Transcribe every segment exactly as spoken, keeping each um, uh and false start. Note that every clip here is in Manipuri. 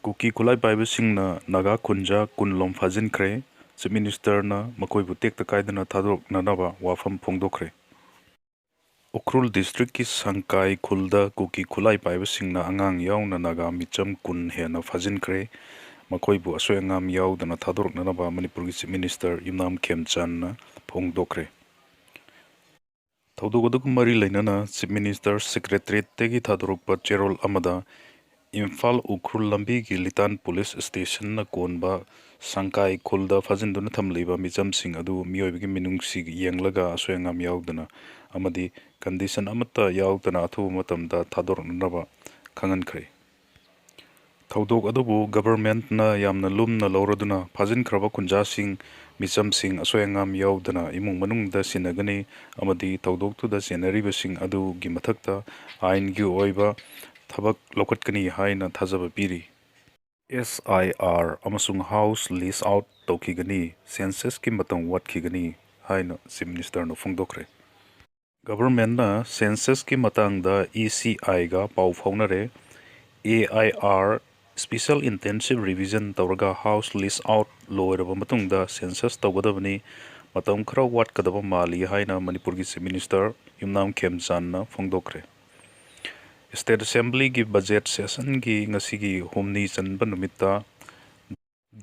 ꯀꯨꯀꯤ ꯈꯨꯠꯂꯥꯏ ꯄꯥꯏꯕꯁꯤꯡꯅ ꯅꯥꯒꯥ ꯈꯨꯟꯖꯥ ꯀꯨꯟ ꯂꯣꯝ ꯐꯥꯖꯤꯟꯈ꯭ꯔꯦ꯫ ꯆꯤꯐ ꯃꯤꯅꯤꯁꯇꯔꯅ ꯃꯈꯣꯏꯕꯨ ꯇꯦꯛꯇ ꯀꯥꯏꯗꯅ ꯊꯥꯗꯣꯔꯛꯅꯅꯕ ꯋꯥꯐꯝ ꯐꯣꯡꯗꯣꯛꯈ꯭ꯔꯦ꯫ ꯎꯈ꯭ꯔꯨꯜ ꯗꯤꯁꯇ꯭ꯔꯤꯛꯀꯤ ꯁꯪꯀꯥꯏ ꯈꯨꯜꯗ ꯀꯨꯀꯤ ꯈꯨꯠꯂꯥꯏ ꯄꯥꯏꯕꯁꯤꯡꯅ ꯑꯉꯥꯡ ꯌꯥꯎꯅ ꯅꯥꯒꯥ ꯃꯤꯆꯝ ꯀꯨꯟ ꯍꯦꯟꯅ ꯐꯥꯖꯤꯟꯈ꯭ꯔꯦ꯫ ꯃꯈꯣꯏꯕꯨ ꯑꯁꯣꯏ ꯑꯉꯥꯝ ꯌꯥꯎꯗꯅ ꯊꯥꯗꯣꯔꯛꯅꯅꯕ ꯃꯅꯤꯄꯨꯔꯒꯤ ꯆꯤꯐ ꯃꯤꯅꯤꯁꯇꯔ ꯌꯨꯝꯅꯥꯝ ꯈꯦꯝꯆꯥꯟꯅ ꯐꯣꯡꯗꯣꯛꯈ꯭ꯔꯦ꯫ ꯊꯧꯗꯣꯛ ꯑꯗꯨꯒ ꯃꯔꯤ ꯂꯩꯅꯅ ꯆꯤꯐ ꯃꯤꯅꯤꯁꯇꯔ ꯁꯦꯀ꯭ꯔꯦꯇꯔꯤꯌꯦꯠꯇꯒꯤ ꯊꯥꯗꯣꯔꯛꯄ ꯆꯦꯔꯣꯜ ꯑꯃꯗ ꯏꯝꯐꯥꯜ ꯎꯈ꯭ꯔꯨꯜ ꯂꯝꯕꯤꯒꯤ ꯂꯤꯇꯥꯟ ꯄꯨꯂꯤꯁ ꯁ꯭ꯇꯦꯁꯟꯅ ꯀꯣꯟꯕ ꯁꯪꯀꯥꯏ ꯈꯨꯜꯗ ꯐꯥꯖꯤꯟꯗꯨꯅ ꯊꯝꯂꯤꯕ ꯃꯤꯆꯝꯁꯤꯡ ꯑꯗꯨ ꯃꯤꯑꯣꯏꯕꯒꯤ ꯃꯤꯅꯨꯡꯁꯤ ꯌꯦꯡꯂꯒ ꯑꯁꯣꯏ ꯑꯉꯥꯝ ꯌꯥꯎꯗꯅ ꯑꯃꯗꯤ ꯀꯟꯗꯤꯁꯟ ꯑꯃꯠꯇ ꯌꯥꯎꯗꯅ ꯑꯊꯨꯕ ꯃꯇꯝꯗ ꯊꯥꯗꯣꯔꯛꯅꯅꯕ ꯈꯪꯍꯟꯈ꯭ꯔꯦ꯫ ꯊꯧꯗꯣꯛ ꯑꯗꯨꯕꯨ ꯒꯚꯔꯟꯃꯦꯟꯠꯅ ꯌꯥꯝꯅ ꯂꯨꯝꯅ ꯂꯧꯔꯗꯨꯅ ꯐꯥꯖꯤꯟꯈ꯭ꯔꯕ ꯈꯨꯟꯖꯥꯁꯤꯡ, ꯃꯤꯆꯝꯁꯤꯡ ꯑꯁꯣꯏ ꯑꯉꯥꯝ ꯌꯥꯎꯗꯅ ꯏꯃꯨꯡ ꯃꯅꯨꯡꯗ ꯁꯤꯟꯅꯒꯅꯤ ꯑꯃꯗꯤ ꯊꯧꯗꯣꯛꯇꯨꯗ ꯆꯦꯟꯅꯔꯤꯕꯁꯤꯡ ꯑꯗꯨꯒꯤ ꯃꯊꯛꯇ ꯑꯥꯏꯟꯒꯤ ꯑꯣꯏꯕ ꯊꯕꯛ ꯂꯧꯈꯠꯀꯅꯤ ꯍꯥꯏꯅ ꯊꯥꯖꯕ ꯄꯤꯔꯤ꯫ ꯑꯦꯁ ꯑꯥꯏ ꯑꯥꯔ ꯑꯃꯁꯨꯡ ꯍꯥꯎꯁ ꯂꯤꯁ ꯑꯥꯎꯠ ꯇꯧꯈꯤꯒꯅꯤ, ꯁꯦꯟꯁꯁꯀꯤ ꯃꯇꯝ ꯋꯥꯠꯈꯤꯒꯅꯤ ꯍꯥꯏꯅ ꯆꯤꯐ ꯃꯤꯅꯤꯁꯇꯔꯅ ꯐꯣꯡꯗꯣꯛꯈ꯭ꯔꯦ꯫ ꯒꯚꯔꯟꯃꯦꯟꯠꯅ ꯁꯦꯟꯁꯁꯀꯤ ꯃꯇꯥꯡꯗ ꯏ ꯁꯤ ꯑꯥꯏꯒ ꯄꯥꯎ ꯐꯥꯎꯅꯔꯦ꯫ A I R special intensive revision ꯇꯧꯔꯒ ꯍꯥꯎꯁ ꯂꯤꯁ ꯑꯥꯎꯠ ꯂꯣꯏꯔꯕ ꯃꯇꯨꯡꯗ ꯁꯦꯟꯁꯁ ꯇꯧꯒꯗꯕꯅꯤ꯫ ꯃꯇꯝ ꯈꯔ ꯋꯥꯠꯀꯗꯕ ꯃꯥꯜꯂꯤ ꯍꯥꯏꯅ ꯃꯅꯤꯄꯨꯔꯒꯤ ꯆꯤꯐ ꯃꯤꯅꯤꯁꯇꯔ ꯌꯨꯝꯅꯥꯝ ꯈꯦꯝꯆꯥꯟꯅ ꯐꯣꯡꯗꯣꯛꯈ꯭ꯔꯦ꯫ ꯁ꯭ꯇꯦꯠ ꯑꯦꯁꯦꯝꯕ꯭ꯂꯤꯒꯤ ꯕꯖꯦꯠ ꯁꯦꯁꯟꯒꯤ ꯉꯁꯤꯒꯤ ꯍꯨꯝꯅꯤ ꯆꯟꯕ ꯅꯨꯃꯤꯠꯇ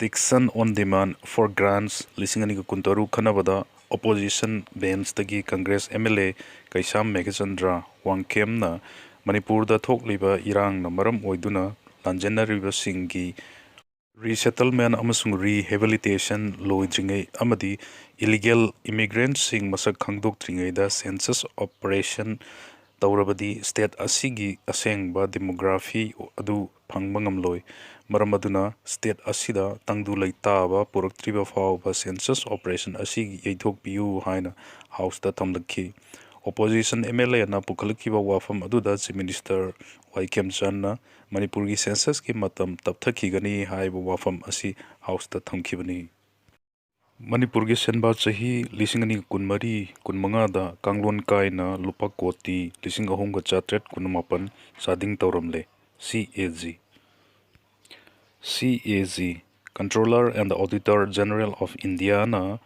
Diction on Demand for Grants ꯂꯤꯁꯤꯡ ꯑꯅꯤꯒ ꯀꯨꯟꯇꯔꯨꯛ ꯈꯟꯅꯕꯗ ꯑꯣꯄꯣꯖꯤꯁꯟ ꯕꯦꯟꯆꯇꯒꯤ congress M L A Keisham Meghachandra ꯋꯥꯡꯈꯦꯝꯅ ꯃꯅꯤꯄꯨꯔꯗ ꯊꯣꯛꯂꯤꯕ ꯏꯔꯥꯡꯅ ꯃꯔꯝ ꯑꯣꯏꯗꯨꯅ ꯂꯥꯟꯖꯦꯟꯅꯔꯤꯕꯁꯤꯡꯒꯤ ꯔꯤꯁꯦꯇꯜꯃꯦꯟ ꯑꯃꯁꯨꯡ ꯔꯤꯍꯦꯕꯤꯂꯤꯇꯦꯁꯟ ꯂꯣꯏꯗ꯭ꯔꯤꯉꯩ ꯑꯃꯗꯤ ꯏꯂꯤꯒꯦꯜ ꯏꯃꯤꯒ꯭ꯔꯦꯟꯠꯁꯤꯡ ꯃꯁꯛ ꯈꯪꯗꯣꯛꯇ꯭ꯔꯤꯉꯩꯗ ꯁꯦꯟꯁꯁ ꯑꯣꯄꯔꯦꯁꯟ ꯇꯧꯔꯕꯗꯤ ꯁ꯭ꯇꯦꯠ ꯑꯁꯤꯒꯤ ꯑꯁꯦꯡꯕ ꯗꯦꯃꯣꯒ꯭ꯔꯥꯐꯤ ꯑꯗꯨ ꯐꯪꯕ ꯉꯝꯂꯣꯏ꯫ ꯃꯔꯝ ꯑꯗꯨꯅ ꯁ꯭ꯇꯦꯠ ꯑꯁꯤꯗ ꯇꯪꯗꯨ ꯂꯩꯇꯥꯕ ꯄꯨꯔꯛꯇ꯭ꯔꯤꯕ ꯐꯥꯎꯕ ꯁꯦꯟꯁꯁ ꯑꯣꯄꯔꯦꯁꯟ ꯑꯁꯤ ꯌꯩꯊꯣꯛꯄꯤꯌꯨ ꯍꯥꯏꯅ ꯍꯥꯎꯁꯇ ꯊꯝꯂꯛꯈꯤ꯫ ꯑꯣꯄꯣꯖꯤꯁꯟ ꯑꯦꯝ ꯑꯦꯜ ꯑꯦꯅ ꯄꯨꯈꯠꯂꯛꯈꯤꯕ ꯋꯥꯐꯝ ꯑꯗꯨꯗ ꯆꯤꯐ ꯃꯤꯅꯤꯁꯇꯔ ꯋꯥꯏ ꯈꯦꯝꯆꯥꯟꯅ ꯃꯅꯤꯄꯨꯔꯒꯤ ꯁꯦꯟꯁꯁꯀꯤ ꯃꯇꯝ ꯇꯞꯊꯈꯤꯒꯅꯤ ꯍꯥꯏꯕ ꯋꯥꯐꯝ ꯑꯁꯤ ꯍꯥꯎꯁꯇ ꯊꯝꯈꯤꯕꯅꯤ꯫ ꯃꯅꯤꯄꯨꯔꯒꯤ ꯁꯦꯟꯕꯥ ꯆꯍꯤ ꯂꯤꯁꯤꯡ ꯑꯅꯤ ꯀꯨꯟꯃꯔꯤ ꯀꯨꯟꯃꯉꯥꯗ ꯀꯥꯡꯂꯣꯟ ꯀꯥꯏꯅ ꯂꯨꯄꯥ ꯀꯣꯇꯤ ꯂꯤꯁꯤꯡ ꯑꯍꯨꯝꯒ ꯆꯥꯇ꯭ꯔꯦꯠ ꯀꯨꯟꯃꯥꯄꯟ ꯆꯥꯗꯤꯡ ꯇꯧꯔꯝꯂꯦ꯫ ꯁꯤ A G. C A G, Controller and the Auditor General of Indiaꯅ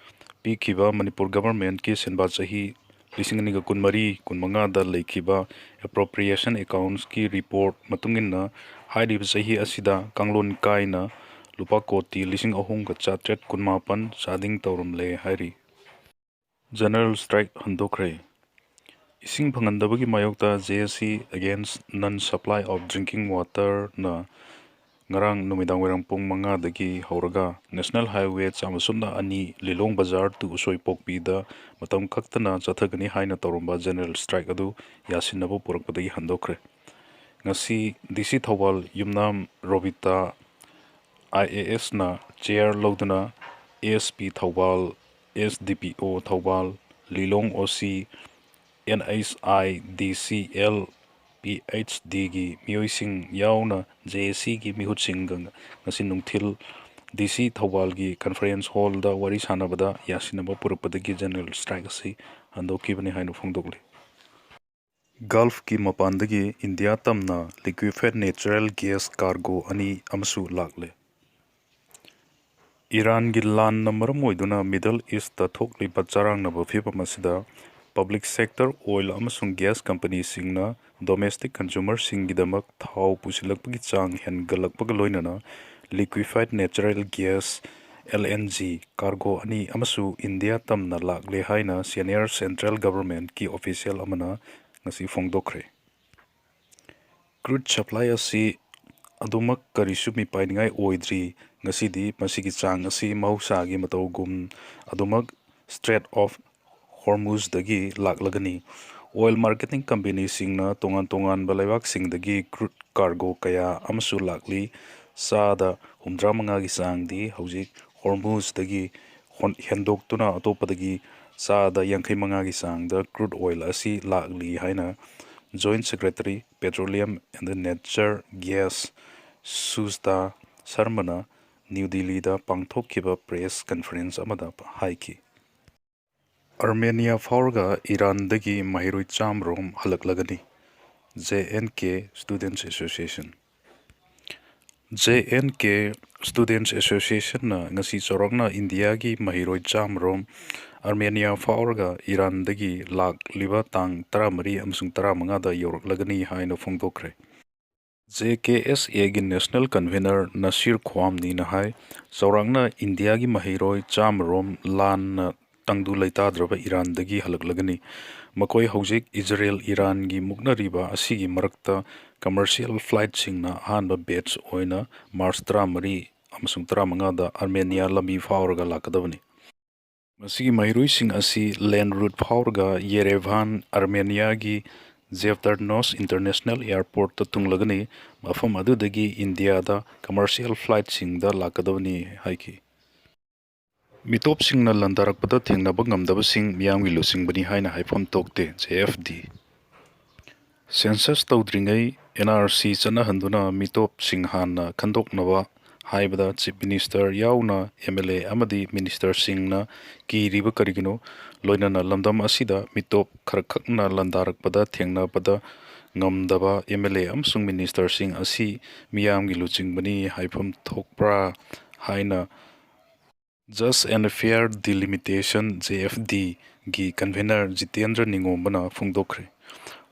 ꯄꯤꯈꯤꯕ ꯃꯅꯤꯄꯨꯔ ꯒꯚꯔꯟꯃꯦꯟꯠꯀꯤ ꯁꯦꯟꯕꯥ ꯆꯍꯤ ꯂꯤꯁꯤꯡ ꯑꯅꯤꯒ ꯀꯨꯟꯃꯔꯤ ꯀꯨꯟꯃꯉꯥꯗ ꯂꯩꯈꯤꯕ ꯑꯦꯄ꯭ꯔꯣꯄ꯭ꯔꯤꯌꯦꯁꯟ ꯑꯦꯀꯥꯎꯟꯠꯁꯀꯤ ꯔꯤꯄꯣꯔꯠ ꯃꯇꯨꯡ ꯏꯟꯅ, ꯍꯥꯏꯔꯤꯕ ꯆꯍꯤ ꯑꯁꯤꯗ ꯀꯥꯡꯂꯣꯟ ꯀꯥꯏꯅ ꯂꯨꯄꯥ ꯀꯣꯇꯤ ꯂꯤꯁꯤꯡ ꯑꯍꯨꯝꯒ ꯆꯥꯇ꯭ꯔꯦꯠ ꯀꯨꯟꯃꯥꯄꯟ ꯆꯥꯗꯤꯡ ꯇꯧꯔꯝꯂꯦ ꯍꯥꯏꯔꯤ꯫ ꯖꯦꯅꯔꯦꯜ ꯁ꯭ꯇ꯭ꯔꯥꯏꯛ ꯍꯟꯗꯣꯛꯈ꯭ꯔꯦ꯫ ꯏꯁꯤꯡ ꯐꯪꯍꯟꯗꯕꯒꯤ ꯃꯥꯌꯣꯛꯇ J A C Against Non Supply of Drinking Waterꯅ ꯉꯔꯥꯡ ꯅꯨꯃꯤꯗꯥꯡ ꯋꯥꯏꯔꯝ ꯄꯨꯡ ꯃꯉꯥꯗꯒꯤ ꯍꯧꯔꯒ National Highway ꯆꯥꯝꯃ ꯁꯨꯞꯅ ꯑꯅꯤ ꯂꯤꯂꯣꯡ ꯕꯖꯥꯔ to ꯎꯁꯣꯏꯄꯣꯛꯄꯤꯗ ꯃꯇꯝ ꯈꯛꯇꯅ ꯆꯠꯊꯒꯅꯤ ꯍꯥꯏꯅ ꯇꯧꯔꯝꯕ ꯖꯦꯅꯔꯦꯜ ꯁ꯭ꯇ꯭ꯔꯥꯏꯛ ꯑꯗꯨ ꯌꯥꯁꯤꯟꯅꯕ ꯄꯨꯔꯛꯄꯗꯒꯤ ꯍꯟꯗꯣꯛꯈ꯭ꯔꯦ꯫ ꯉꯁꯤ D C ꯊꯧꯕꯥꯜ ꯌꯨꯝꯅꯥꯝ ꯔꯣꯕꯤꯇꯥ I A Sꯅ ꯆꯦꯌꯔ ꯂꯧꯗꯨꯅ A S P ꯊꯧꯕꯥꯜ, S D P O ꯊꯧꯕꯥꯜ, ꯂꯤꯂꯣꯡ O C, N H I D C L, P H Dꯒꯤ ꯃꯤꯑꯣꯏꯁꯤꯡ ꯌꯥꯎꯅ J A Cꯒꯤ ꯃꯤꯍꯨꯠꯁꯤꯡꯒ ꯉꯁꯤ ꯅꯨꯡꯊꯤꯜ D C ꯊꯧꯕꯥꯜꯒꯤ conference hallꯗ ꯋꯥꯔꯤ ꯁꯥꯟꯅꯕꯗ ꯌꯥꯁꯤꯟꯅꯕ ꯄꯨꯔꯛꯄꯗꯒꯤ ꯖꯦꯅꯔꯦꯜ ꯁ꯭ꯇ꯭ꯔꯥꯏꯛ ꯑꯁꯤ ꯍꯟꯗꯣꯛꯈꯤꯕꯅꯤ ꯍꯥꯏꯅ ꯐꯣꯡꯗꯣꯛꯂꯤ꯫ ꯒꯜꯐꯀꯤ ꯃꯄꯥꯟꯗꯒꯤ ꯏꯟꯗꯤꯌꯥ ꯇꯝꯅ liquefied natural gas cargo ꯑꯅꯤ ꯑꯃꯁꯨ ꯂꯥꯛꯂꯦ꯫ ꯏꯔꯥꯟꯒꯤ ꯂꯥꯟꯅ ꯃꯔꯝ ꯑꯣꯏꯗꯨꯅ Middle Eastꯇ ꯊꯣꯛꯂꯤꯕ ꯆꯔꯥꯡꯅꯕ ꯐꯤꯚꯝ ꯑꯁꯤꯗ public sector oil ꯑꯃꯁꯨꯡ gas companyꯁꯤꯡꯅ domestic consumerꯁꯤꯡꯒꯤꯗꯃꯛ ꯊꯥꯎ ꯄꯨꯁꯤꯜꯂꯛꯄꯒꯤ ꯆꯥꯡ ꯍꯦꯟꯒꯠꯂꯛꯄꯒ ꯂꯣꯏꯅꯅ liquefied natural gas, L N G, cargo ꯑꯅꯤ ꯑꯃꯁꯨ ꯏꯟꯗꯤꯌꯥ ꯇꯝꯅ ꯂꯥꯛꯂꯦ ꯍꯥꯏꯅ senior central governmentꯀꯤ official ꯑꯃꯅ ꯉꯁꯤ ꯐꯣꯡꯗꯣꯛꯈ꯭ꯔꯦ꯫ Crude supply ꯑꯁꯤ ꯑꯗꯨꯃꯛ ꯀꯔꯤꯁꯨ ꯃꯤꯄꯥꯏꯅꯤꯡꯉꯥꯏ ꯑꯣꯏꯗ꯭ꯔꯤ꯫ ꯉꯁꯤꯗꯤ ꯃꯁꯤꯒꯤ ꯆꯥꯡ ꯑꯁꯤ ꯃꯍꯧꯁꯥꯒꯤ ꯃꯇꯧꯒꯨꯝ ꯑꯗꯨꯃꯛ Strait of Hormuzꯗꯒꯤ ꯂꯥꯛꯂꯒꯅꯤ꯫ Oil marketing companyꯁꯤꯡꯅ ꯇꯣꯉꯥꯟ ꯇꯣꯉꯥꯟꯕ ꯂꯩꯕꯥꯛꯁꯤꯡꯗꯒꯤ crude cargo ꯀꯌꯥ ꯑꯃꯁꯨ ꯂꯥꯛꯂꯤ꯫ ꯆꯥꯗ ꯍꯨꯝꯗ꯭ꯔꯥ ꯃꯉꯥꯒꯤ ꯆꯥꯡꯗꯤ ꯍꯧꯖꯤꯛ Hormuzꯗꯒꯤ ꯍꯣꯟ-, ꯍꯦꯟꯗꯣꯛꯇꯨꯅ ꯑꯇꯣꯞꯄꯗꯒꯤ ꯆꯥꯗ ꯌꯥꯡꯈꯩ ꯃꯉꯥꯒꯤ ꯆꯥꯡꯗ crude oil ꯑꯁꯤ ꯂꯥꯛꯂꯤ ꯍꯥꯏꯅ Joint Secretary Petroleum and Natural Gas Sujata Sharmana new ꯗꯤꯜꯂꯤꯗ ꯄꯥꯡꯊꯣꯛꯈꯤꯕ press conference ꯑꯃꯗ ꯍꯥꯏꯈꯤ꯫ ꯑꯥꯔꯃꯦꯅꯤꯌꯥ ꯐꯥꯎꯔꯒ ꯏꯔꯥꯟꯗꯒꯤ ꯃꯍꯩꯔꯣꯏ ꯆꯥꯝꯃꯔꯣꯝ ꯍꯜꯂꯛꯂꯒꯅꯤ, J N K Students Association꯫ J N K Students Association-ꯅ ꯉꯁꯤ ꯆꯥꯎꯔꯥꯛꯅ ꯏꯟꯗꯤꯌꯥꯒꯤ ꯃꯍꯩꯔꯣꯏ ꯆꯥꯝꯃꯔꯣꯝ ꯑꯥꯔꯃꯦꯅꯤꯌꯥ ꯐꯥꯎꯔꯒ ꯏꯔꯥꯟꯗꯒꯤ ꯂꯥꯛꯂꯤꯕ ꯇꯥꯡ ꯇꯔꯥꯃꯔꯤ ꯑꯃꯁꯨꯡ ꯇꯔꯥꯃꯉꯥꯗ ꯌꯧꯔꯛꯂꯒꯅꯤ ꯍꯥꯏꯅ ꯐꯣꯡꯗꯣꯛꯈ꯭ꯔꯦ꯫ J K S A-ꯒꯤ National Convener ꯅꯁꯤꯔ ꯈ꯭ꯋꯥꯝꯅꯤꯅ ꯍꯥꯏ, ꯆꯥꯎꯔꯥꯛꯅ ꯏꯟꯗꯤꯌꯥꯒꯤ ꯃꯍꯩꯔꯣꯏ ꯆꯥꯝꯃꯔꯣꯝ ꯂꯥꯟꯅ ꯇꯪꯗꯨ ꯂꯩꯇꯥꯗ꯭ꯔꯕ ꯏꯔꯥꯟꯗꯒꯤ ꯍꯜꯂꯛꯂꯒꯅꯤ꯫ ꯃꯈꯣꯏ ꯍꯧꯖꯤꯛ ꯏꯖꯔꯦꯜ ꯏꯔꯥꯟꯒꯤ ꯃꯨꯛꯅꯔꯤꯕ ꯑꯁꯤꯒꯤ ꯃꯔꯛꯇ commercial flight-ꯁꯤꯡꯅ ꯑꯍꯥꯟꯕ batch ꯑꯣꯏꯅ ꯃꯥꯔꯆ ꯇꯔꯥꯃꯔꯤ ꯑꯃꯁꯨꯡ ꯇꯔꯥꯃꯉꯥꯗ ꯑꯥꯔꯃꯦꯅꯤꯌꯥ ꯂꯝꯕꯤ ꯐꯥꯎꯔꯒ ꯂꯥꯛꯀꯗꯕꯅꯤ꯫ ꯃꯁꯤꯒꯤ ꯃꯍꯩꯔꯣꯏꯁꯤꯡ ꯑꯁꯤ land route ꯐꯥꯎꯔꯒ ꯌꯦꯔꯦꯚꯥꯟ, ꯑꯥꯔꯃꯦꯅꯤꯌꯥꯒꯤ ꯖꯦꯞꯇꯔꯅꯣꯁ International Airport-ꯇ ꯊꯨꯡꯂꯒꯅꯤ꯫ ꯃꯐꯝ ꯑꯗꯨꯗꯒꯤ ꯏꯟꯗꯤꯌꯥꯗ commercial flight-ꯁꯤꯡꯗ ꯂꯥꯛꯀꯗꯕꯅꯤ ꯍꯥꯏꯈꯤ꯫ ꯃꯤꯇꯣꯞꯁꯤꯡꯅ ꯂꯥꯟꯗꯥꯔꯛꯄꯗ ꯊꯦꯡꯅꯕ ꯉꯝꯗꯕꯁꯤꯡ ꯃꯤꯌꯥꯝꯒꯤ ꯂꯨꯆꯤꯡꯕꯅꯤ ꯍꯥꯏꯅ ꯍꯥꯏꯐꯝ ꯊꯣꯛꯇꯦ, J F D꯫ Census ꯇꯧꯗ꯭ꯔꯤꯉꯩ N R C ꯆꯠꯅꯍꯟꯗꯨꯅ ꯃꯤꯇꯣꯞꯁꯤꯡ ꯍꯥꯟꯅ ꯈꯟꯗꯣꯛꯅꯕ ꯍꯥꯏꯕꯗ Chief Minister ꯌꯥꯎꯅ M L A ꯑꯃꯗꯤ minister-ꯁꯤꯡꯅ ꯀꯤꯔꯤꯕ ꯀꯔꯤꯒꯤꯅꯣ? ꯂꯣꯏꯅꯅ ꯂꯝꯗꯝ ꯑꯁꯤꯗ ꯃꯤꯇꯣꯞ ꯈꯔꯈꯛꯅ ꯂꯥꯟꯗꯥꯔꯛꯄꯗ ꯊꯦꯡꯅꯕꯗ ꯉꯝꯗꯕ M L A ꯑꯃꯁꯨꯡ minister-ꯁꯤꯡ ꯑꯁꯤ ꯃꯤꯌꯥꯝꯒꯤ ꯂꯨꯆꯤꯡꯕꯅꯤ ꯍꯥꯏꯐꯝ ꯊꯣꯛꯄ꯭ꯔꯥ ꯍꯥꯏꯅ Just and Fair Delimitation, J F D-ꯒꯤ convener Jitendra ꯅꯤꯉꯣꯝꯕꯅ ꯐꯣꯡꯗꯣꯛꯈ꯭ꯔꯦ꯫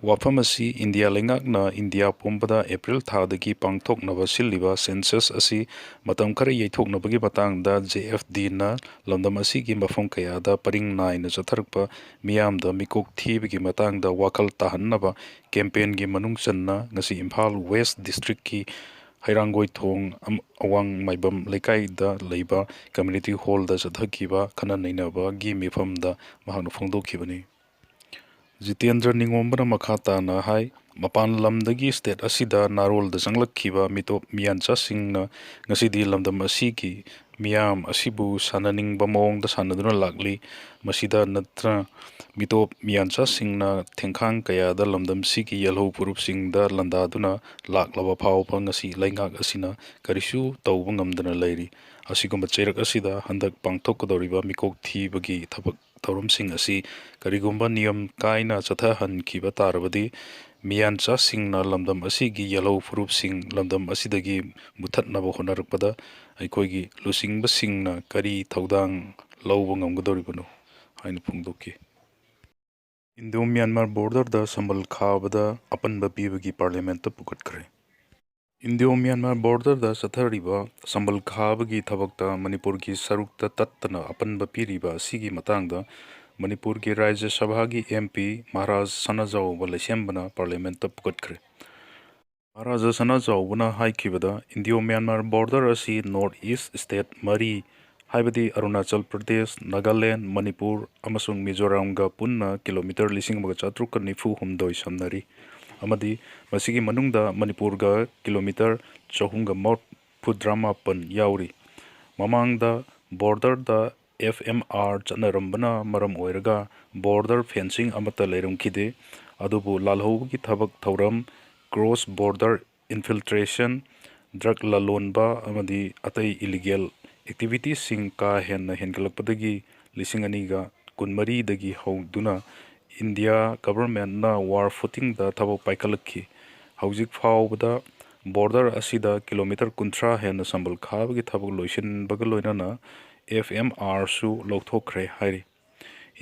ꯋꯥꯐꯝ ꯑꯁꯤ ꯏꯟꯗꯤꯌꯥ ꯂꯩꯉꯥꯛꯅ ꯏꯟꯗꯤꯌꯥ ꯄꯨꯝꯕꯗ ꯑꯦꯄ꯭ꯔꯤꯜ ꯊꯥꯗꯒꯤ ꯄꯥꯡꯊꯣꯛꯅꯕ ꯁꯤꯜꯂꯤꯕ census ꯑꯁꯤ ꯃꯇꯝ ꯈꯔ ꯌꯩꯊꯣꯛꯅꯕꯒꯤ ꯃꯇꯥꯡꯗ J F D-ꯅ ꯂꯝꯗꯝ ꯑꯁꯤꯒꯤ ꯃꯐꯝ ꯀꯌꯥꯗ ꯄꯔꯤꯡ ꯅꯥꯏꯅ ꯆꯠꯊꯔꯛꯄ ꯃꯤꯌꯥꯝꯗ ꯃꯤꯀꯣꯛ ꯊꯤꯕꯒꯤ ꯃꯇꯥꯡꯗ ꯋꯥꯈꯜ ꯇꯥꯍꯟꯅꯕ campaign-ꯒꯤ ꯃꯅꯨꯡ ꯆꯟꯅ ꯉꯁꯤ ꯏꯝꯐꯥꯜ West District-ꯀꯤ ꯍꯩꯔꯥꯡꯒꯣꯏꯊꯣꯡ ꯑꯝ-, ꯑꯋꯥꯡ ꯃꯥꯏꯕꯝ ꯂꯩꯀꯥꯏꯗ ꯂꯩꯕ community hall-ꯗ ꯆꯠꯊꯈꯤꯕ ꯈꯟꯅ ꯅꯩꯅꯕꯒꯤ ꯃꯤꯐꯝꯗ ꯃꯍꯥꯛꯅ ꯐꯣꯡꯗꯣꯛꯈꯤꯕꯅꯤ꯫ ꯖꯤꯇꯦꯟꯗ꯭ꯔ ꯅꯤꯉꯣꯝꯕꯅ ꯃꯈꯥ ꯇꯥꯅ ꯍꯥꯏ, ꯃꯄꯥꯟ ꯂꯝꯗꯒꯤ state ꯑꯁꯤꯗ ꯅꯥꯔꯣꯜꯗ ꯆꯪꯂꯛꯈꯤꯕ ꯃꯤꯇꯣꯞ ꯃꯤꯌꯥꯟꯆꯥꯁꯤꯡꯅ ꯉꯁꯤꯗꯤ ꯂꯝꯗꯝ ꯑꯁꯤꯒꯤ ꯃꯤꯌꯥꯝ ꯑꯁꯤꯕꯨ ꯁꯥꯟꯅꯅꯤꯡꯕ ꯃꯑꯣꯡꯗ ꯁꯥꯟꯅꯗꯨꯅ ꯂꯥꯛꯂꯤ꯫ ꯃꯁꯤꯗ ꯅꯠꯇꯅ ꯃꯤꯇꯣꯞ ꯃꯤꯌꯥꯟꯆꯥꯁꯤꯡꯅ ꯊꯦꯡꯈꯥꯡ ꯀꯌꯥꯗ ꯂꯝꯗꯝꯁꯤꯒꯤ ꯌꯦꯜꯍꯧ ꯐꯨꯔꯨꯞꯁꯤꯡꯗ ꯂꯥꯟꯗꯥꯗꯨꯅ ꯂꯥꯛꯂꯕ ꯐꯥꯎꯕ ꯉꯁꯤ ꯂꯩꯉꯥꯛ ꯑꯁꯤꯅ ꯀꯔꯤꯁꯨ ꯇꯧꯕ ꯉꯝꯗꯅ ꯂꯩꯔꯤ꯫ ꯑꯁꯤꯒꯨꯝꯕ ꯆꯩꯔꯛ ꯑꯁꯤꯗ ꯍꯟꯗꯛ ꯄꯥꯡꯊꯣꯛꯀꯗꯧꯔꯤꯕ ꯃꯤꯀꯣꯛ ꯊꯤꯕꯒꯤ ꯊꯕꯛ ꯊꯧꯔꯝꯁꯤꯡ ꯑꯁꯤ ꯀꯔꯤꯒꯨꯝꯕ ꯅꯤꯌꯝ ꯀꯥꯏꯅ ꯆꯠꯊꯍꯟꯈꯤꯕ ꯇꯥꯔꯕꯗꯤ, ꯃꯤꯌꯥꯟꯆꯥꯁꯤꯡꯅ ꯂꯝꯗꯝ ꯑꯁꯤꯒꯤ ꯌꯦꯜꯍꯧ ꯐꯨꯔꯨꯞꯁꯤꯡ ꯂꯝꯗꯝ ꯑꯁꯤꯗꯒꯤ ꯃꯨꯊꯠꯅꯕ ꯍꯣꯠꯅꯔꯛꯄꯗ ꯑꯩꯈꯣꯏꯒꯤ ꯂꯨꯆꯤꯡꯕꯁꯤꯡꯅ ꯀꯔꯤ ꯊꯧꯗꯥꯡ ꯂꯧꯕ ꯉꯝꯒꯗꯧꯔꯤꯕꯅꯣ ꯍꯥꯏꯅ ꯐꯣꯡꯗꯣꯛꯈꯤ꯫ ꯏꯟꯗꯣ ꯃ꯭ꯌꯥꯟꯃꯥꯔ ꯕꯣꯔꯗꯔꯗ ꯁꯝꯕꯜ ꯈꯥꯕꯗ ꯑꯄꯟꯕ ꯄꯤꯕꯒꯤ ꯄꯥꯔꯂꯤꯌꯥꯃꯦꯟꯠꯇ ꯄꯨꯈꯠꯈ꯭ꯔꯦ꯫ ꯏꯟꯗꯣ ꯃ꯭ꯌꯥꯟꯃꯥꯔ ꯕꯣꯔꯗꯔꯗ ꯆꯠꯊꯔꯤꯕ ꯁꯝꯕꯜ ꯈꯥꯕꯒꯤ ꯊꯕꯛꯇ ꯃꯅꯤꯄꯨꯔꯒꯤ ꯁꯔꯨꯛꯇ ꯇꯠꯇꯅ ꯑꯄꯟꯕ ꯄꯤꯔꯤꯕ ꯑꯁꯤꯒꯤ ꯃꯇꯥꯡꯗ ꯃꯅꯤꯄꯨꯔꯒꯤ ꯔꯥꯖ꯭ꯌ ꯁꯚꯥꯒꯤ ꯑꯦꯝ ꯄꯤ ꯃꯍꯥꯔꯥꯖ ꯁꯅꯥꯖꯥꯎꯕ ꯂꯩꯁꯦꯝꯕꯅ ꯄꯥꯔꯂꯤꯌꯥꯃꯦꯟꯠꯇ ꯄꯨꯈꯠꯈ꯭ꯔꯦ꯫ ꯃꯍꯥꯔꯥꯖ ꯁꯅꯥꯖꯥꯎꯕꯅ ꯍꯥꯏꯈꯤꯕꯗ, ꯏꯟꯗꯣ ꯃ꯭ꯌꯥꯟꯃꯥꯔ ꯕꯣꯔꯗꯔ ꯑꯁꯤ ꯅꯣꯔꯠ ꯏꯁ꯭ꯠ ꯁ꯭ꯇꯦꯠ ꯃꯔꯤ, ꯍꯥꯏꯕꯗꯤ ꯑꯔꯨꯅꯥꯆꯜ ꯄ꯭ꯔꯗꯦꯁ, ꯅꯥꯒꯥꯂꯦꯟꯗ, ꯃꯅꯤꯄꯨꯔ ꯑꯃꯁꯨꯡ ꯃꯤꯖꯣꯔꯥꯝꯒ ꯄꯨꯟꯅ ꯀꯤꯂꯣꯃꯤꯇꯔ ꯂꯤꯁꯤꯡ ꯑꯃꯒ ꯆꯥꯇ꯭ꯔꯨꯛꯀ ꯅꯤꯐꯨ ꯍꯨꯝꯗꯣꯏ ꯁꯝꯅꯔꯤ ꯑꯃꯗꯤ ꯃꯁꯤꯒꯤ ꯃꯅꯨꯡꯗ ꯃꯅꯤꯄꯨꯔꯒ ꯀꯤꯂꯣꯃꯤꯇꯔ ꯆꯍꯨꯝꯒ ꯃꯔꯤꯐꯨꯇꯔꯥꯃꯥꯄꯟ ꯌꯥꯎꯔꯤ꯫ ꯃꯃꯥꯡꯗ ꯕꯣꯔꯗꯔꯗ ꯑꯦꯐ ꯑꯦꯝ ꯑꯥꯔ ꯆꯠꯅꯔꯝꯕꯅ ꯃꯔꯝ ꯑꯣꯏꯔꯒ ꯕꯣꯔꯗꯔ ꯐꯦꯟꯁꯤꯡ ꯑꯃꯠꯇ ꯂꯩꯔꯝꯈꯤꯗꯦ꯫ ꯑꯗꯨꯕꯨ ꯂꯥꯜꯍꯧꯕꯒꯤ ꯊꯕꯛ ꯊꯧꯔꯝ, ꯀ꯭ꯔꯣꯁ ꯕꯣꯔꯗꯔ ꯏꯟꯐꯤꯜꯇ꯭ꯔꯦꯁꯟ, ꯗ꯭ꯔꯒ ꯂꯂꯣꯟꯕ ꯑꯃꯗꯤ ꯑꯇꯩ ꯏꯂꯤꯒꯦꯜ ꯑꯦꯛꯇꯤꯚꯤꯇꯤꯁꯁꯤꯡ ꯀꯥ ꯍꯦꯟꯅ ꯍꯦꯟꯒꯠꯂꯛꯄꯗꯒꯤ ꯂꯤꯁꯤꯡ ꯑꯅꯤꯒ ꯀꯨꯟꯃꯔꯤꯗꯒꯤ ꯍꯧꯗꯨꯅ ꯏꯟꯗꯤꯌꯥ ꯒꯚꯔꯟꯃꯦꯟꯠꯅ ꯋꯥꯔ ꯐꯨꯇꯤꯡꯗ ꯊꯕꯛ ꯄꯥꯏꯈꯠꯂꯛꯈꯤ꯫ ꯍꯧꯖꯤꯛ ꯐꯥꯎꯕꯗ ꯕꯣꯔꯗꯔ ꯑꯁꯤꯗ ꯀꯤꯂꯣꯃꯤꯇꯔ ꯀꯨꯟꯊ꯭ꯔꯥ ꯍꯦꯟꯅ ꯁꯝꯕꯜ ꯈꯥꯕꯒꯤ ꯊꯕꯛ ꯂꯣꯏꯁꯤꯟꯕꯒ ꯂꯣꯏꯅꯅ ꯑꯦꯐ ꯑꯦꯝ ꯑꯥꯔꯁꯨ ꯂꯧꯊꯣꯛꯈ꯭ꯔꯦ ꯍꯥꯏꯔꯤ꯫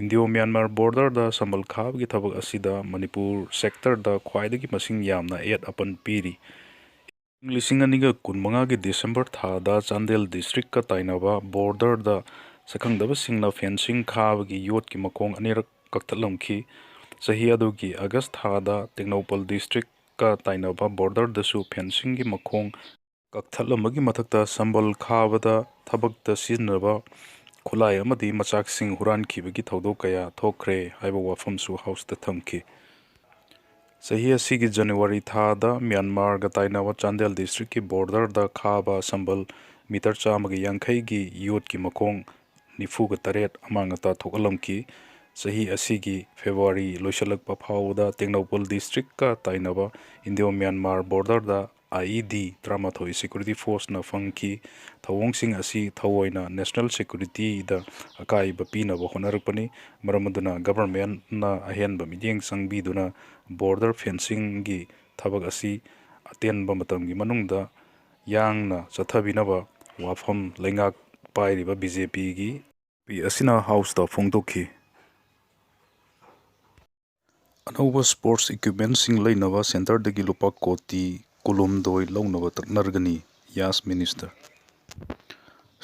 ꯏꯟꯗꯤꯌꯣ ꯃ꯭ꯌꯥꯟꯃꯥꯔ ꯕꯣꯔꯗꯔꯗ ꯁꯝꯕꯜ ꯈꯥꯕꯒꯤ ꯊꯕꯛ ꯑꯁꯤꯗ ꯃꯅꯤꯄꯨꯔ ꯁꯦꯛꯇꯔꯗ ꯈ꯭ꯋꯥꯏꯗꯒꯤ ꯃꯁꯤꯡ ꯌꯥꯝꯅ ꯑꯌꯦꯠ ꯑꯄꯟ ꯄꯤꯔꯤ꯫ ꯏꯪ ꯂꯤꯁꯤꯡ ꯑꯅꯤꯒ ꯀꯨꯟꯃꯉꯥꯒꯤ ꯗꯤꯁꯦꯝꯕꯔ ꯊꯥꯗ ꯆꯥꯟꯗꯦꯜ ꯗꯤꯁꯇ꯭ꯔꯤꯛꯀ ꯇꯥꯏꯅꯕ ꯕꯣꯔꯗꯔꯗ ꯁꯛꯈꯪꯗꯕꯁꯤꯡꯅ ꯐꯦꯟꯁꯤꯡ ꯈꯥꯕꯒꯤ ꯌꯣꯠꯀꯤ ꯃꯈꯣꯡ ꯑꯅꯤꯔꯛ ꯀꯛꯊꯠꯂꯝꯈꯤ꯫ ꯆꯍꯤ ꯑꯗꯨꯒꯤ ꯑꯥꯒꯁ ꯊꯥꯗ ꯇꯦꯡꯅꯧꯄꯜ ꯗꯤꯁꯇ꯭ꯔꯤꯛꯀ ꯇꯥꯏꯅꯕ ꯕꯣꯔꯗꯔꯗꯁꯨ ꯐꯦꯟꯁꯤꯡꯒꯤ ꯃꯈꯣꯡ ꯀꯛꯊꯠꯂꯝꯕꯒꯤ ꯃꯊꯛꯇ ꯁꯝꯕꯜ ꯈꯥꯕꯗ ꯊꯕꯛꯇ ꯁꯤꯖꯤꯟꯅꯕ ꯈꯨꯠꯂꯥꯏ ꯑꯃꯗꯤ ꯃꯆꯥꯛꯁꯤꯡ ꯍꯨꯔꯥꯟꯈꯤꯕꯒꯤ ꯊꯧꯗꯣꯛ ꯀꯌꯥ ꯊꯣꯛꯈ꯭ꯔꯦ ꯍꯥꯏꯕ ꯋꯥꯐꯝꯁꯨ ꯍꯥꯎꯁꯇ ꯊꯝꯈꯤ꯫ ꯆꯍꯤ ꯑꯁꯤꯒꯤ ꯖꯅꯋꯥꯔꯤ ꯊꯥꯗ ꯃ꯭ꯌꯥꯟꯃꯥꯔꯒ ꯇꯥꯏꯅꯕ ꯆꯥꯟꯗꯦꯜ ꯗꯤꯁꯇ꯭ꯔꯤꯛꯀꯤ ꯕꯣꯔꯗꯔꯗ ꯈꯥꯕ ꯁꯝꯕꯜ ꯃꯤꯇꯔ ꯆꯥꯝꯃꯒ ꯌꯥꯡꯈꯩꯒꯤ ꯌꯣꯠꯀꯤ ꯃꯈꯣꯡ ꯅꯤꯐꯨꯒ ꯇꯔꯦꯠ ꯑꯃꯥꯡ ꯑꯇꯥ ꯊꯣꯛꯍꯜꯂꯝꯈꯤ꯫ ꯆꯍꯤ ꯑꯁꯤꯒꯤ ꯐꯦꯕ꯭ꯔꯨꯋꯥꯔꯤ ꯂꯣꯏꯁꯤꯜꯂꯛꯄ ꯐꯥꯎꯕꯗ ꯇꯦꯡꯅꯧꯄꯜ ꯗꯤꯁꯇ꯭ꯔꯤꯛꯀ ꯇꯥꯏꯅꯕ ꯏꯟꯗꯤꯌꯣ ꯃ꯭ꯌꯥꯟꯃꯥꯔ ꯕꯣꯔꯗꯔꯗ I E D ꯇꯔꯥꯃꯥꯊꯣꯏ security forceꯅ ꯐꯪꯈꯤ꯫ ꯊꯧꯑꯣꯡꯁꯤꯡ ꯑꯁꯤ ꯊꯑꯣꯏꯅ national securityꯗ ꯑꯀꯥꯏꯕ ꯄꯤꯅꯕ ꯍꯣꯠꯅꯔꯛꯄꯅꯤ꯫ ꯃꯔꯝ ꯑꯗꯨꯅ governmentꯅ ꯑꯍꯦꯟꯕ ꯃꯤꯠꯌꯦꯡ ꯆꯪꯕꯤꯗꯨꯅ border fencingꯒꯤ ꯊꯕꯛ ꯑꯁꯤ ꯑꯇꯦꯟꯕ ꯃꯇꯝꯒꯤ ꯃꯅꯨꯡꯗ ꯌꯥꯡꯅ ꯆꯠꯊꯕꯤꯅꯕ ꯋꯥꯐꯝ ꯂꯩꯉꯥꯛ ꯄꯥꯏꯔꯤꯕ BJPꯒꯤ ꯄꯤ ꯑꯁꯤꯅ Houseꯇ ꯐꯣꯡꯗꯣꯛꯈꯤ꯫ ꯑꯅꯧꯕ sports equipmentꯁꯤꯡ ꯂꯩꯅꯕ centreꯗꯒꯤ ꯂꯨꯄꯥ ꯀꯣꯇꯤ ꯀꯨꯟꯍꯨꯝꯗꯣꯏ ꯂꯧꯅꯕ ꯇꯛꯅꯔꯒꯅꯤ, ꯌꯥꯁ minister꯫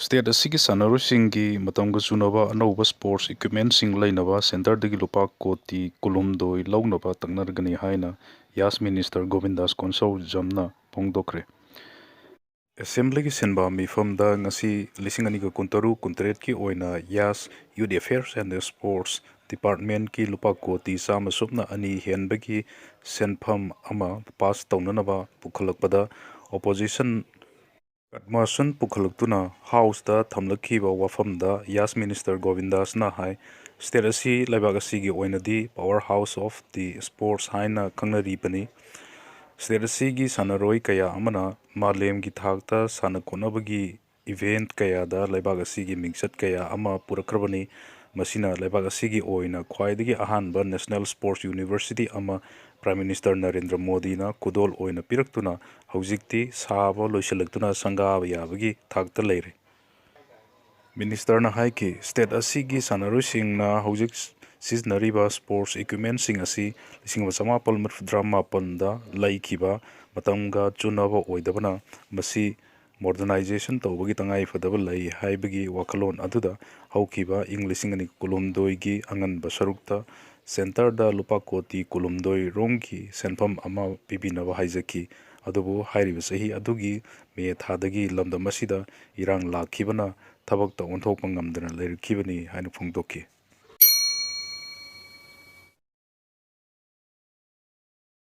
State ꯑꯁꯤꯒꯤ ꯁꯥꯟꯅꯔꯣꯏꯁꯤꯡꯒꯤ ꯃꯇꯝꯒ ꯆꯨꯅꯕ ꯑꯅꯧꯕ sports equipmentꯁꯤꯡ ꯂꯩꯅꯕ centreꯗꯒꯤ ꯂꯨꯄꯥ ꯀꯣꯇꯤ ꯀꯨꯟꯍꯨꯝꯗꯣꯏ ꯂꯧꯅꯕ ꯇꯛꯅꯔꯒꯅꯤ ꯍꯥꯏꯅ ꯌꯥꯁ minister ꯒꯣꯕꯤꯟꯗꯥꯁ ꯀꯣꯟꯁꯧꯖꯝꯅ ꯐꯣꯡꯗꯣꯛꯈ꯭ꯔꯦ꯫ Assemblyꯒꯤ ꯁꯤꯟꯕ ꯃꯤꯐꯝꯗ ꯉꯁꯤ ꯂꯤꯁꯤꯡ ꯑꯅꯤꯒ ꯀꯨꯟꯇꯔꯨꯛ ꯀꯨꯟꯇꯔꯦꯠꯀꯤ ꯑꯣꯏꯅ ꯌꯥꯁ Youth Affairs and Sports Departmentꯀꯤ ꯂꯨꯄꯥ ꯀꯣꯇꯤ ꯆꯥꯝꯃ ꯁꯨꯞꯅ ꯑꯅꯤ ꯍꯦꯟꯕꯒꯤ ꯁꯦꯟꯐꯝ ꯑꯃ pass ꯇꯧꯅꯅꯕ ꯄꯨꯈꯠꯂꯛꯄꯗ opposition ꯀꯠꯃꯁꯟ ꯄꯨꯈꯠꯂꯛꯇꯨꯅ Houseꯇ ꯊꯝꯂꯛꯈꯤꯕ ꯋꯥꯐꯝꯗ ꯌꯥꯁ minister ꯒꯣꯕꯤꯟꯗꯥꯁꯅ ꯍꯥꯏ, state ꯑꯁꯤ ꯂꯩꯕꯥꯛ ꯑꯁꯤꯒꯤ ꯑꯣꯏꯅꯗꯤ power house of the sports ꯍꯥꯏꯅ ꯈꯪꯅꯔꯤꯕꯅꯤ꯫ State ꯑꯁꯤꯒꯤ ꯁꯥꯟꯅꯔꯣꯏ ꯀꯌꯥ ꯑꯃꯅ ꯃꯥꯂꯦꯝꯒꯤ ꯊꯥꯛꯇ ꯁꯥꯟꯅ ꯈꯣꯠꯅꯕꯒꯤ event ꯀꯌꯥꯗ ꯂꯩꯕꯥꯛ ꯑꯁꯤꯒꯤ ꯃꯤꯡꯆꯠ ꯀꯌꯥ ꯑꯃ ꯄꯨꯔꯛꯈ꯭ꯔꯕꯅꯤ꯫ ꯃꯁꯤꯅ ꯂꯩꯕꯥꯛ ꯑꯁꯤꯒꯤ ꯑꯣꯏꯅ ꯈ꯭ꯋꯥꯏꯗꯒꯤ ꯑꯍꯥꯟꯕ national sports university ꯑꯃ Prime Minister ꯅꯔꯦꯟꯗ꯭ꯔ ꯃꯣꯗꯤꯅ ꯈꯨꯗꯣꯜ ꯑꯣꯏꯅ ꯄꯤꯔꯛꯇꯨꯅ ꯍꯧꯖꯤꯛꯇꯤ ꯁꯥꯕ ꯂꯣꯏꯁꯤꯜꯂꯛꯇꯨꯅ ꯁꯪꯒꯥꯕ ꯌꯥꯕꯒꯤ ꯊꯥꯛꯇ ꯂꯩꯔꯦ꯫ Ministerꯅ ꯍꯥꯏꯈꯤ, state ꯑꯁꯤꯒꯤ ꯁꯥꯟꯅꯔꯣꯏꯁꯤꯡꯅ ꯍꯧꯖꯤꯛ ꯁꯤꯖꯤꯟꯅꯔꯤꯕ sports equipmentꯁꯤꯡ ꯑꯁꯤ ꯂꯤꯁꯤꯡ ꯑꯃ ꯆꯃꯥꯄꯜ ꯃꯔꯤꯐꯨꯇꯔꯥ ꯃꯥꯄꯜꯗ ꯂꯩꯈꯤꯕ ꯃꯇꯝꯒ ꯆꯨꯅꯕ ꯑꯣꯏꯗꯕꯅ ꯃꯁꯤ modernization ꯇꯧꯕꯒꯤ ꯇꯉꯥꯏꯐꯗꯕ ꯂꯩ ꯍꯥꯏꯕꯒꯤ ꯋꯥꯈꯜꯂꯣꯟ ꯑꯗꯨꯗ ꯍꯧꯈꯤꯕ ꯏꯪ ꯂꯤꯁꯤꯡ ꯑꯅꯤ ꯀꯨꯟꯍꯨꯝꯗꯣꯏꯒꯤ ꯑꯉꯟꯕ ꯁꯔꯨꯛꯇ centreꯗ ꯂꯨꯄꯥ ꯀꯣꯇꯤ ꯀꯨꯟꯍꯨꯝꯗꯣꯏ ꯔꯣꯝꯒꯤ ꯁꯦꯟꯐꯝ ꯑꯃ ꯄꯤꯕꯤꯅꯕ ꯍꯥꯏꯖꯈꯤ꯫ ꯑꯗꯨꯕꯨ ꯍꯥꯏꯔꯤꯕ ꯆꯍꯤ ꯑꯗꯨꯒꯤ ꯃꯦ ꯊꯥꯗꯒꯤ ꯂꯝꯗꯝ ꯑꯁꯤꯗ ꯏꯔꯥꯡ ꯂꯥꯛꯈꯤꯕꯅ ꯊꯕꯛꯇ ꯑꯣꯟꯊꯣꯛꯄ ꯉꯝꯗꯅ ꯂꯩꯔꯛꯈꯤꯕꯅꯤ ꯍꯥꯏꯅ ꯐꯣꯡꯗꯣꯛꯈꯤ꯫